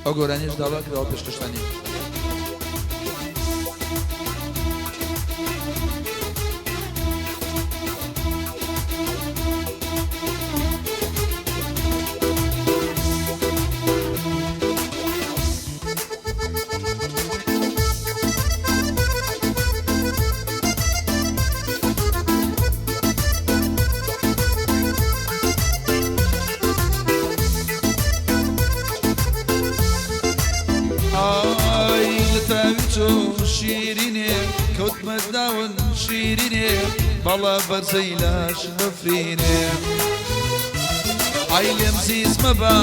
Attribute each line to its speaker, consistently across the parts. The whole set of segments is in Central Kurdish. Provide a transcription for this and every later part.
Speaker 1: ئەو گۆرانیش داوا کراوە پێشکەشتانی. ئای لە تاوی تۆ شیرینێ کەوتمە داون شیرینێ بەڵا بەرزەی لاش بەفرینێ ئای لێم زیز مەبە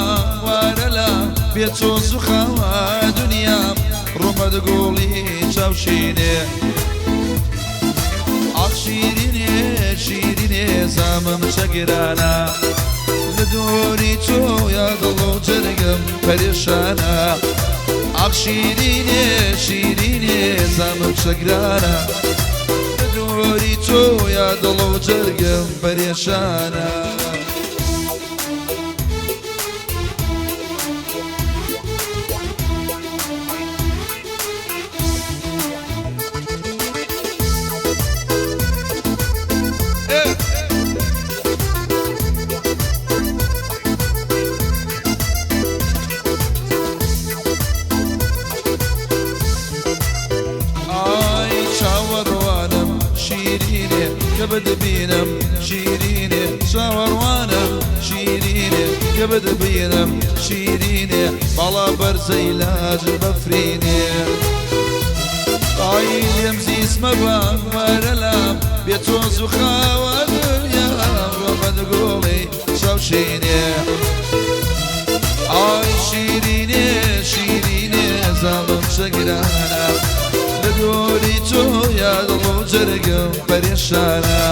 Speaker 1: وارە لە بێ تۆ زوخاوە دنیام ڕوومەت گوڵی چاوشینێ ئاخ شیرینێ شیرینێ زامم چەگرانە لە دووری تۆ یا دڵ و جەرگم پەرێشانە ئاخ شیرینێ شیرینێ زامم چەگرانە لە دووری تۆ یا دڵ و جەرگم پەرێشانە. ئای چاوەڕوانم شیرینێ کە بتبینم شیرینێ چاوەڕوانم شیرینێ کە بتبینم شیرینێ باڵا بەرزەی لاج بەفرینێ ئای لێم زیز مەبە وەرە لام بێ تۆ زووخاوە دنیام ڕۆمەت گوڵی چاوشینێ ئای شیرینێ شیرینێ زاڵم چەگرانە لە دووری تۆ یا دڵ و جەرگم پەرێشانە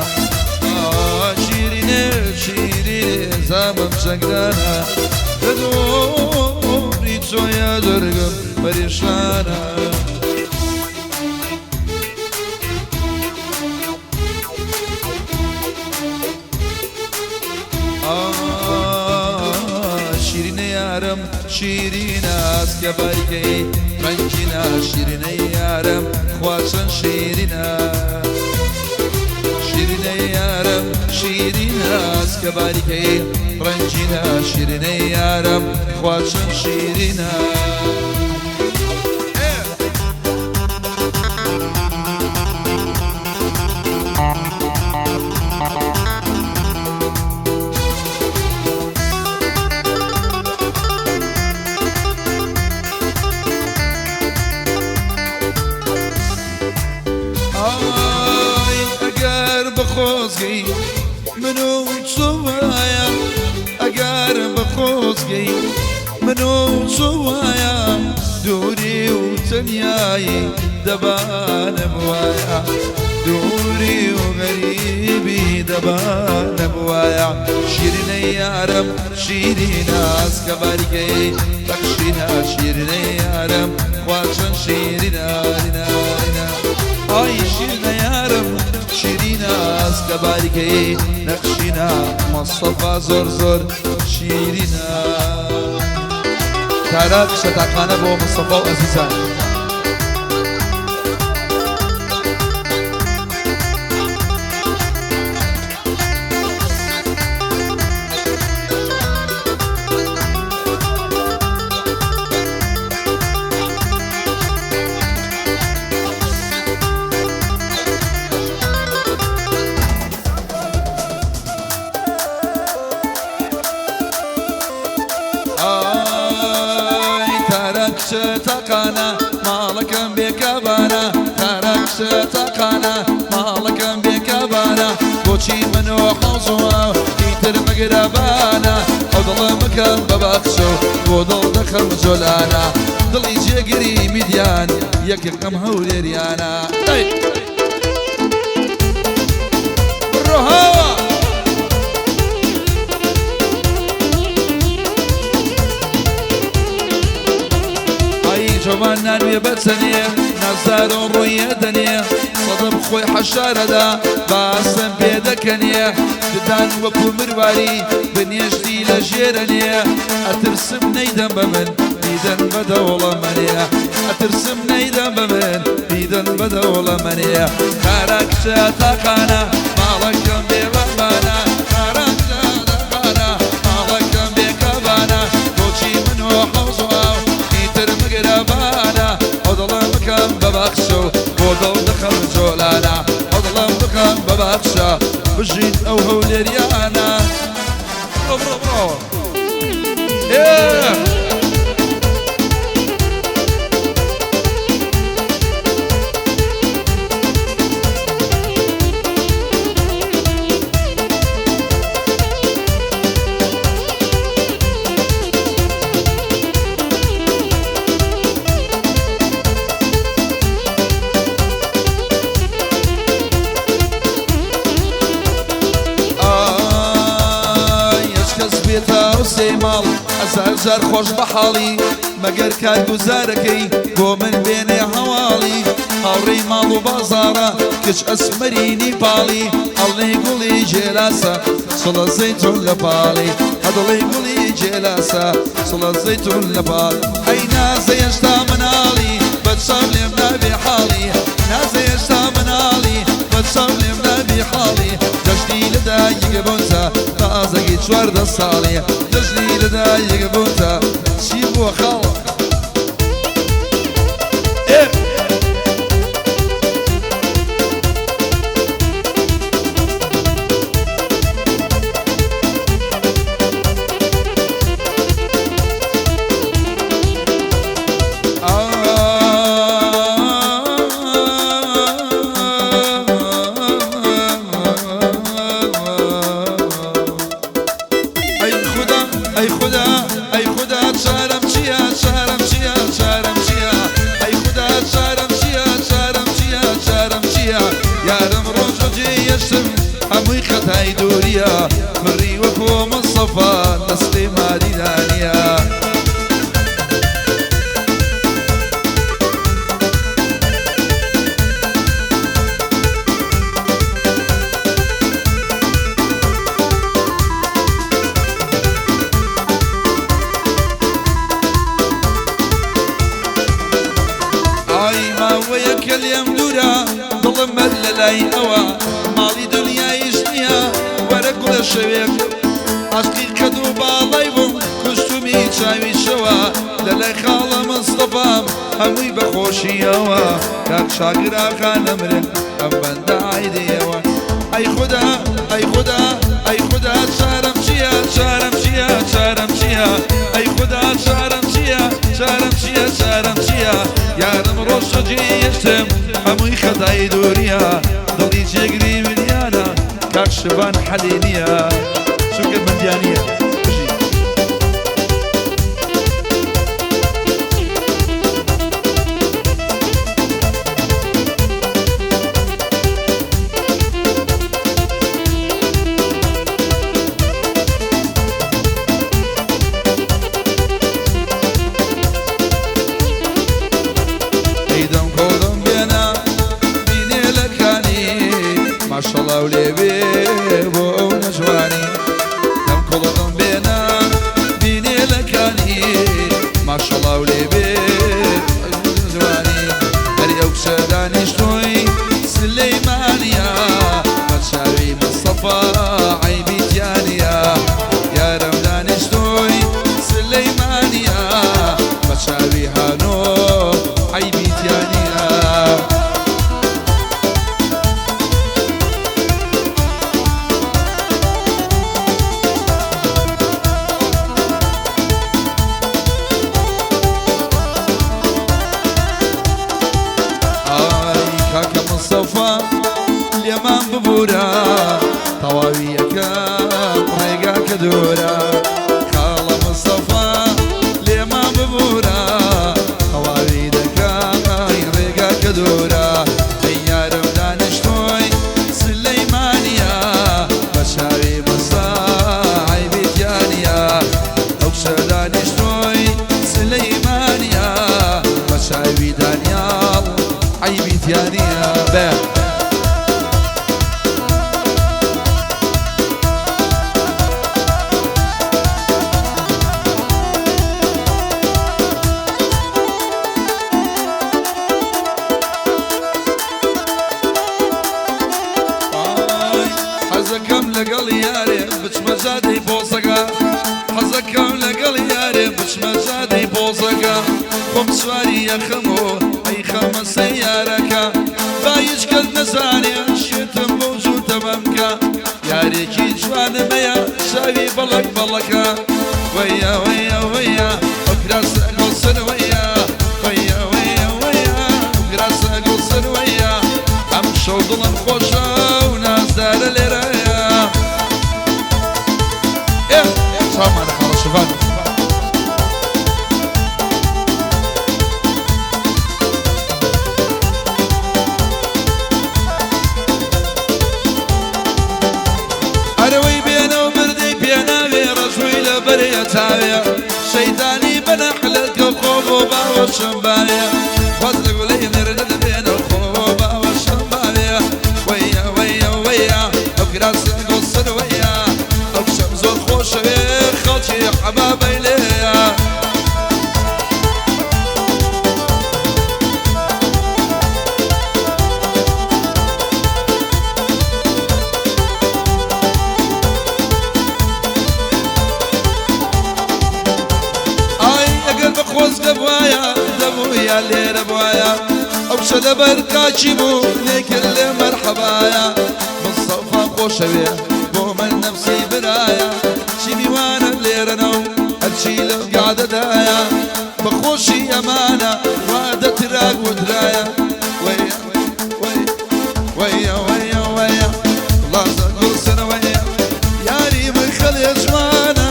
Speaker 1: ئای شیرینێ شیرینێ زامم چەگرانە لە دووری تۆ یا جەرگم پەرێشانە. شیرینە یارم شیرینە ئاسکە باریکەی ڕەنگینە شیرینە یارم خوا چەند شیرینە شیرینە یارم شیرینە ئاسکە باریکەی ڕەنگینە شیرینە یارم خوا چەند شیرینە. ئای ئەگەر بە خۆزگەی من و چۆوایە ئەگەر بە خۆزگەی من و چۆوایە دووری و تەنیایی دەبانم وایە دووری و غەریبی دەبانم وایە شیرینە یارم شیرینە ئاسکە باریکەی بەخشینە شیرینە یارم خوا چەند شیرینە رینا ئای شیرینە یارم شیرینە ئاسکە باریکەی نەخشینە مەستەفا زۆر زۆر شیرینە. تارا شەتاقانە بۆ مستەفا و ئەزیزان. ئای تارا کچە تاقانە ماڵەکەم بێکابانە تارا کچە تاقانە ماڵەکەم بێکابانە بۆچی من و حەوزوە ئیتر مەگرەبانە ئەو دڵە مەکەم بە باخچە و بۆ دڵ دەخەم جۆلانە دڵی جێگری میدیان یەکێکم هەولێریانە. ئەی بڕۆ هاوە. ئای جوان نانوێ بەچەنێ نازدار و ڕۆیە دەنێ سەدەم خۆی حەشارەدا باسم پێ دەکەنێ ددان وەکو مرواری بنێشتی لە ژێرەنێ ئەترسم نەیدەم بە من. بیدەن بە دەوڵەمەنێ ئەترسم نەیدەن بە من بیدەن بە دەوڵەمەنێ خارا کچە تاقانە ماڵەکەم بێوەمانە خارا کچە تاقانە ماڵەکەم بێکەبانە بۆچی من و حەوز و ئاو ئیتر مگرەبانە ئەو دڵم بکەم بە بەخشە و بۆ دڵ دەخەم جۆلانە ئەو دڵم بکەم بە بەخشە بژین ئەو هەولێریانە بڕۆ بڕۆ بڕۆ ئێ. ئای هەچ کەس بێتە ئەو سێ ماڵ هەزار جار خۆش بە حاڵی مەگەر کارگوزارەکەی بۆ من بێنێ هەواڵی هاوڕێی ماڵ و بازاڕە کچ ئەسمەرینی پاڵی هەڵنەی گوڵی جێلاسە سڵە زەیتون لە پاڵی هەدڵی گوڵی جێلاسە سڵە زەیتون لە پاڵ ئەی نازە هێشتا مناڵی بە چاو لێم نابێ حاڵی نازە هێشتا مناڵی بە چاو لێم نابێ حاڵی جەژنی لە دایک بوونتە تازەگی 14 ساڵی جەژنی لە دایک بوونتە چی بووە خاڵە ئێ. ئەی خودا ئەی خودا ئەی خودا چارەم چییە چارەم چییە چارەم چییە ئەی خودا چارەم چییە چارەم چییە چارەم چییە یارم ڕۆژ و جێیەشتم هەمووی خەتای دووریە مڕی وەکۆ مستەفا لە سلێمانیدا نییە. ئای ماوەیەکە لێم دوورە دڵم هەر لە لای ئەوە ماڵی دنیایش نییە وەرە گوڵە شەوێک عاشقی قەد و باڵای بووم کوشتومی چاوی شەوە لە لای خاڵە مستەفام هەمووی بەخۆشیەوە کاک شاگر ئاغا نەمرێ ئەم بەندە عایدەیەوە ئەی خودا ئەی خودا ئەی خودا چارەم چییە چارەم چییە چارەم چییە ئەی خودا چارەم چییە چارەم چییە چارەم چییە یارم ڕۆژ جێیشتم هەمووی خەتای دووریە دڵی جێگری منیانە کاک شبان حەلی نییە چونکە بەندیانیە بژی. ئەیدەم کۆڵم بێنە بینێ لە کانی ماشەڵا و لێوێ بۆ ئەو نەجوانی دەم کۆڵم بێنە بینێ لە کانی ماشەڵا و لێوێ جوانی هەر ئەو کچە دانیشتووی سلەیمانیە بە چاوی مستەفا عەیبی تیانیە یارم دانیشتووی سلەیمانیە بە چاوی هانۆ عەیبی تیانیە. ئای کاکە مستەفا لێمان ببوورە تەواوی یەکەم ڕێگاکە دوورە خاڵە مستەفا لێمان ببوورە تەواوی دەکەم ڕێگاکە دوورە ئەی یارم دانیشتووی سلەیمانیە بە چاوی مەستا عەیبی تیانیە ئەو کچە دانیشتووی سلەیمانیە بە چاوی دانیاڵ عەیبی تیانیە بێ. جادەی پۆزەکە، حەزەکەم لەگەڵ یارێ بچمە جادەی پۆزەکە. خۆم سواری یەخەم و ئەیخەمە سەیارەکە، با هیچ کەس نەزانێ شێتم بەو جووتە بەمکە. یارێکی جوانم هەیە چاوی بەڵک بەڵەکە. وەیە وەیە وەیە ئەو کراسە گوڵسن وەیە، وەیە وەیە وەیە ئەو کراسە گوڵسن وەیە. ئەمشەو دڵم خۆشە و نازدارە لێرەیە. ئێ چاومانە خاڵە شڤان. ئەرەوەی بێنەو بردەی پێناوێ، ڕەشووی لە بەرێ چاوێ، شەیتانی بەنەحلەت کە خۆ بۆ باوەشم باوێ. واز لە گوڵەی مێردە دەبێنە خۆ بۆ باوەشم باوێ. وەیە وەیە وەیە ئەو کراسە گوڵسن وەیە، ئەو کچەم زۆر خۆشەوێ خەڵکی حەبابەی لێیە. ئای ئەگەر بە خۆزگە بوایە دەبوویا لێرە بوایە، ئەو کچە لەبەر کاکی بوو لێکرد لێ مەرحەبایە. مستەفا خۆشەوێ بۆ من نەفسی برایە، چی میوانە لێرەنە و هەرچی لەو گادەدایە. بە خۆشی ئەمانە وادە تراک وترایە. وەیە وەیە وەیە وەیە وڵاتە گوڵسن وەیە، یاری من خەڵێ جوانە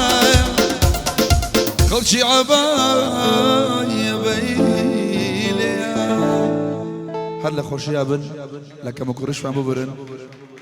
Speaker 1: خەڵکی عەبایە بەیلێ. هەر لە خۆشییا بن، لە کەمە کوڕیشمان ببرن.